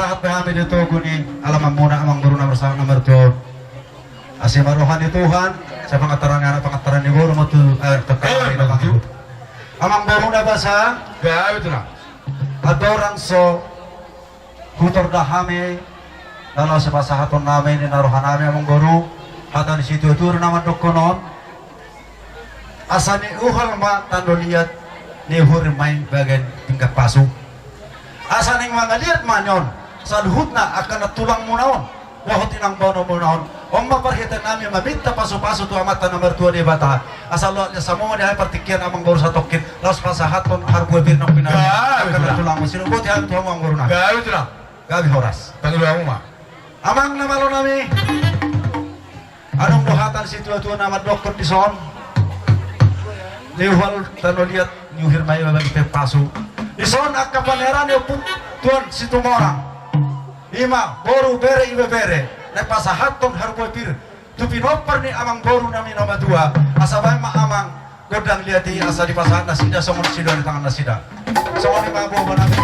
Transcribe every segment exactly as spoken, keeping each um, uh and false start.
Sahat pe hami di togu ni alamanmuna, amang boru na marsahat na martua on. Asi ma roha ni Tuhan, sai pangantaran ni anak, pangantaran ni boru ma tu, eh, tu. Amang boru na basa. Andorang so hutor da hami na laos sipasahatonnami ninna rohanami, amang boru, hata ni situatua na mandokkon on. Asa niuhal ma tano liat, niuhur ma i bahen pinggan pasu. Asa naeng mangaliat ma on saluhutna angka na tulangmuna on, dohot inang bonomuna on. On ma parhiteannami maminta pasupasu tu Amanta na martua Debata. Asa loas ni hamu ma di hami partingkian, amang boru, satongkin laos pasahathon harbue pir nang pinangido angka na tulangmu. Sinuhut hami tu hamu, amang boru nami. Gabe horas. Amang na malonami. Adong do hata ni situatua na mandokkon dison: Niuhal tano liat, niuhur ma i bahen pinggan pasu. Dison angka panearan ni ompunta Tuan Situmorang, i ma boru, bere, ibebere, na pasahathon harbue pir tu pinompar ni amang boru nami na matua. Asa bahen ma, amang, gondang liat i asa dipasahat nasida songon sidua ni tangan nasida. Songon i ma, boru nami.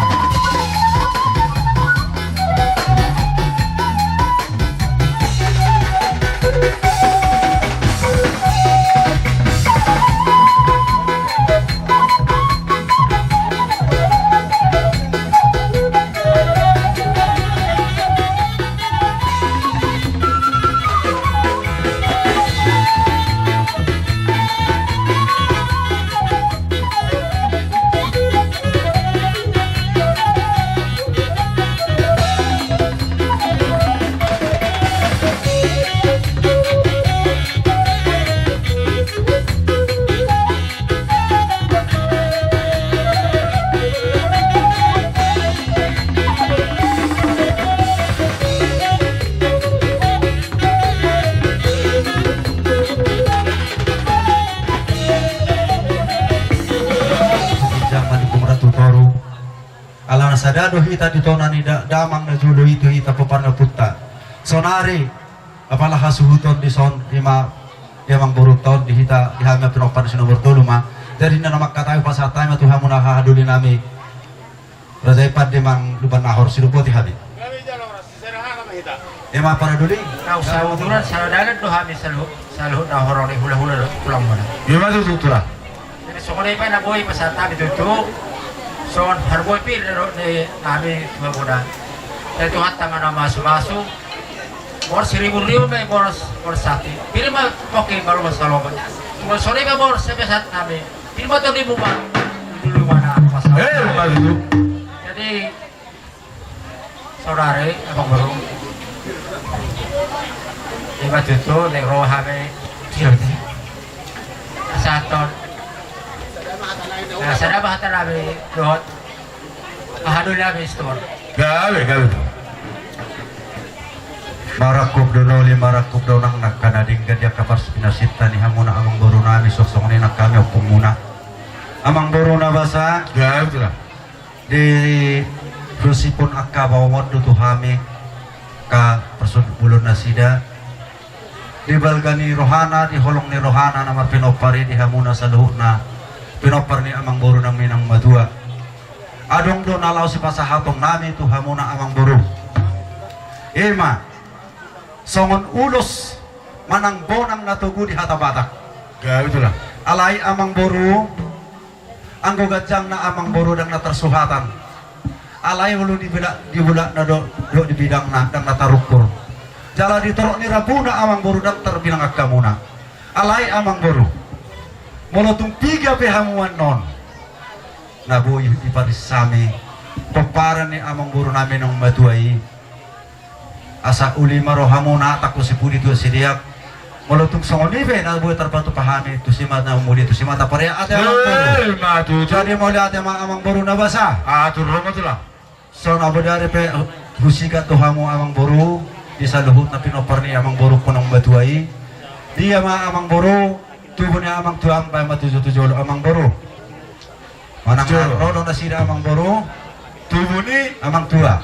Jaman di punguan tu toru. Alana sada do hita di tona ni da-, damang na jolo i tu hita, pomparan ni ompunta. Saonari, apala hasuhuton dison, i ma, i ma amang boru, on di hita, di hami pinompar si nomor tolu ma. Jadi na mangkatai pasahat hami ma tu hamuna hahadolinami, Raja i Pande, Amang Lumban Nahor, sidoboti hami. I ma paradoli. Nunga sahuturan, sada dalan do hami saluhut, saluhut na horong ni hulahula dohot tulangmuna. I ma tutu, Tulang. Jadi songon i pe na boi pasahat hami tutu, songon harbue pir do ni hami tu hamuna. Jadi Tuhanta ma na mamasumasu. Boras siriburribur ma i, boras, boras sapi. Pir ma pongki, maloba saloba. Songon i ma boras sipasahat nami. Pir ma toripuna. Dulu mana masalah. Eh, ma tutu. Jadi saudari, amang boru, i ma tutu, naeng ro hami. Sahaton. Nah, sada ma hata nami dohot hahadolinami, Situmorang. Gabe, gabe. Marangkup do na uli, marangkup do na nang angka na denggan di angka parpinasinta ni hamuna, amang boru nami, songon i nang hami ompunmuna, amang boru na basa. Gabe, Tulang. Di husipun angka baoa on do tu hami angka parsonduk bolon nasida. Di balga ni rohana, di holong ni rohana na marpinompar i di hamuna saluhutna pinompar ni amang boru nami na matua, adong do na laho sipasahaton nami tu hamuna, amang boru. I ma songon ulos manang bonang na togu di hata Batak. Gabe, Tulang. Alai, amang boru, anggo ganjangna, amang boru, ndang na tarsuhatan. Alai olo di bula-, di bulakna do, dohot di bidangna ndang na tarukur. Jala di torop ni rambuna, amang boru, ndang tarbilang angka muna. Alai, amang boru, molo tung piga pe hamu annon, na boi diparinsa hami pomparan ni amang boru nami na matua i. Asa uli ma rohamuna, tangkas si pudi tu sideak. Molo tung songon i pe na boi tarpatupa hami, tusi ma na muli, tusi ma taparea. Ate, amang boru. Eh, ma tutu. Jadi mauliate ma, amang boru na basa. Atur ro ma, Tulang. Songon na bodari pe husikat tu hamu, amang boru, di saluhutna pinompar ni amang boru na matua i. Dia ma, amang boru, tubu ni amang tua, bahen ma tuju tu jolo, amang boru. Manang jolo. Ro do nasida, amang boru. Tubu ni amang tua.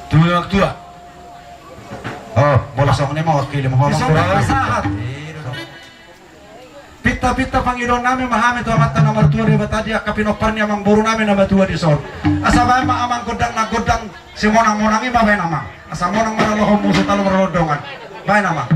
Tubu ni amang tua. Oh, molo songon i ma, wakili ma ho, amang boru. Pasahat. Pinta Pinta-pinta pangidoan nami ma hami tu Amanta na martua Debata di angka pinompar ni amangboru nami na matua dison. Asa baen ma amang gondang na gondang simonang-monang i ma baen amang. Asa monang ma ralohonmu sitalu marlondongan. Baen amang.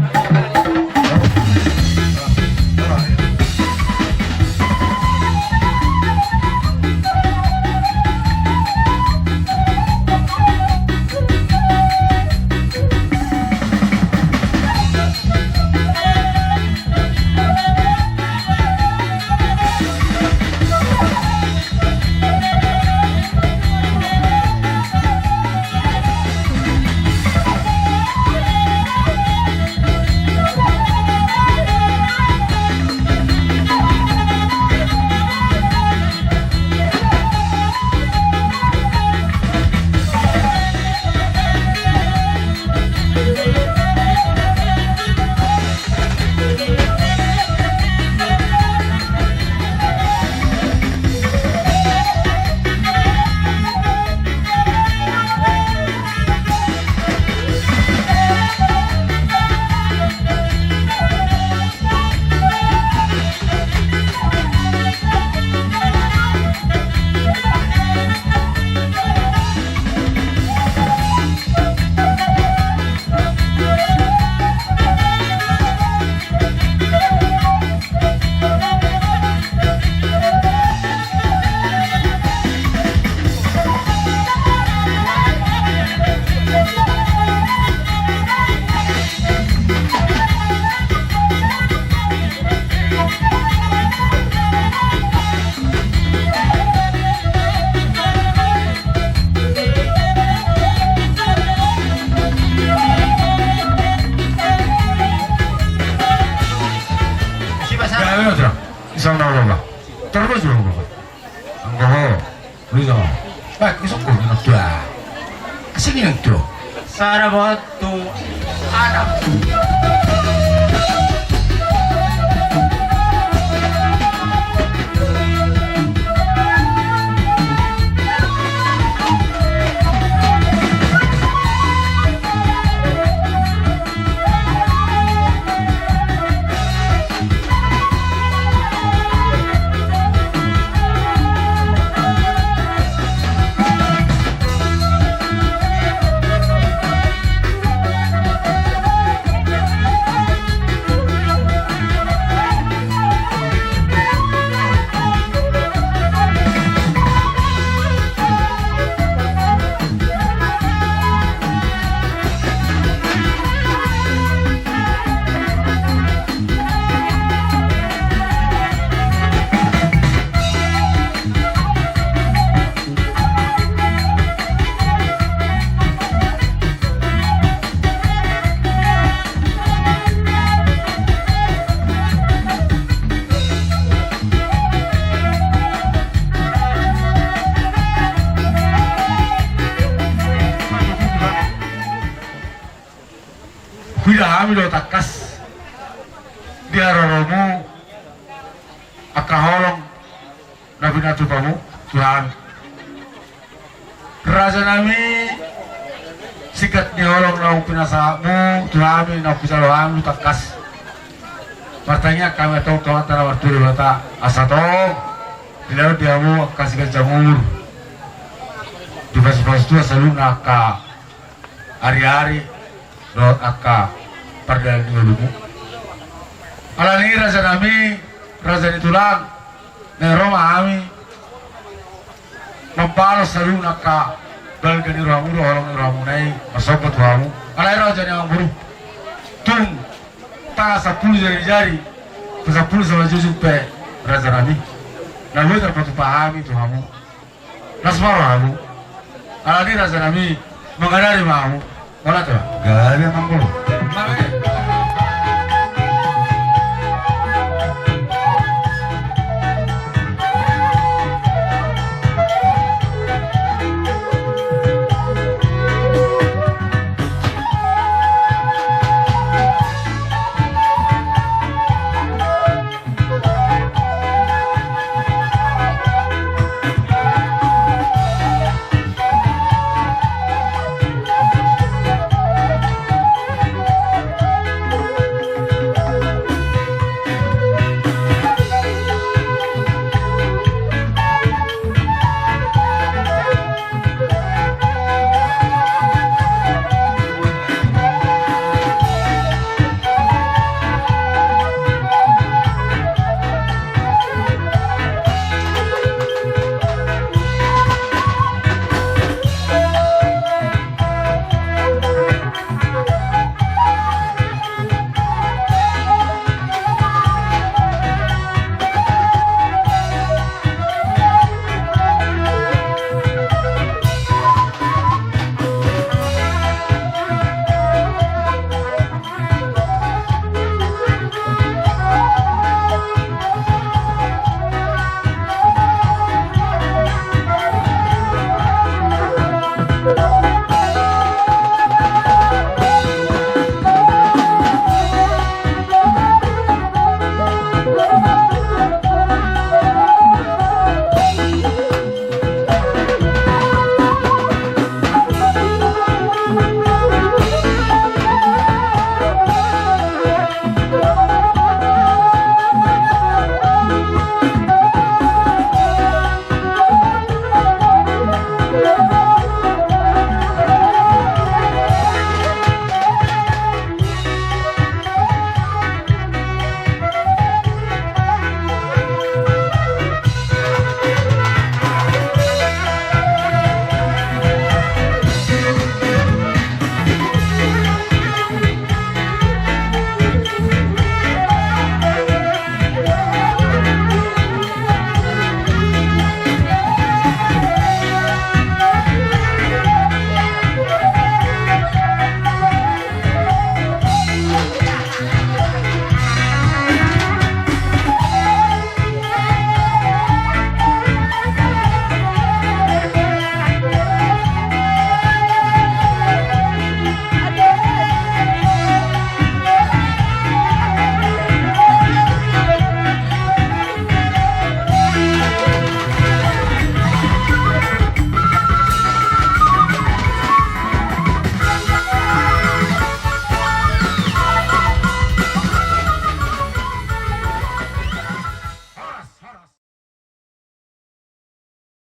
Terus. Baik, isuk ko nang tua. Asing nang tua. Sada buat tu anak. Huida hami do tangkas di haroromu angka holong na pinatupamu tu hami. Raja nami, singkat ni holong naung pinasahatmu tu hami, naung pijalo hami tangkas. Martangiang hami antong tu Amanta na martua Debata asa tong dilehon di hamu angka siganjang umur, dipasupasu Tuhan saluhutna angka ariari dohot angka pardalan ni ngolumu. Alani i raja nami, raja ni tulang, naeng ro ma hami mambalos saluhutna angka balga ni rohamu dohot holong ni rohamuna i marsomba tu hamu. Alai raja ni amangboru, tung tanggal sampulu jari-jari, tanggal sampulu sama jujung pe raja nami, na boi tarpatupa hami tu hamu. Las ma rohamu. Alani raja nami, mangadari ma hamu. Mauliate ma. Gabe amangboru.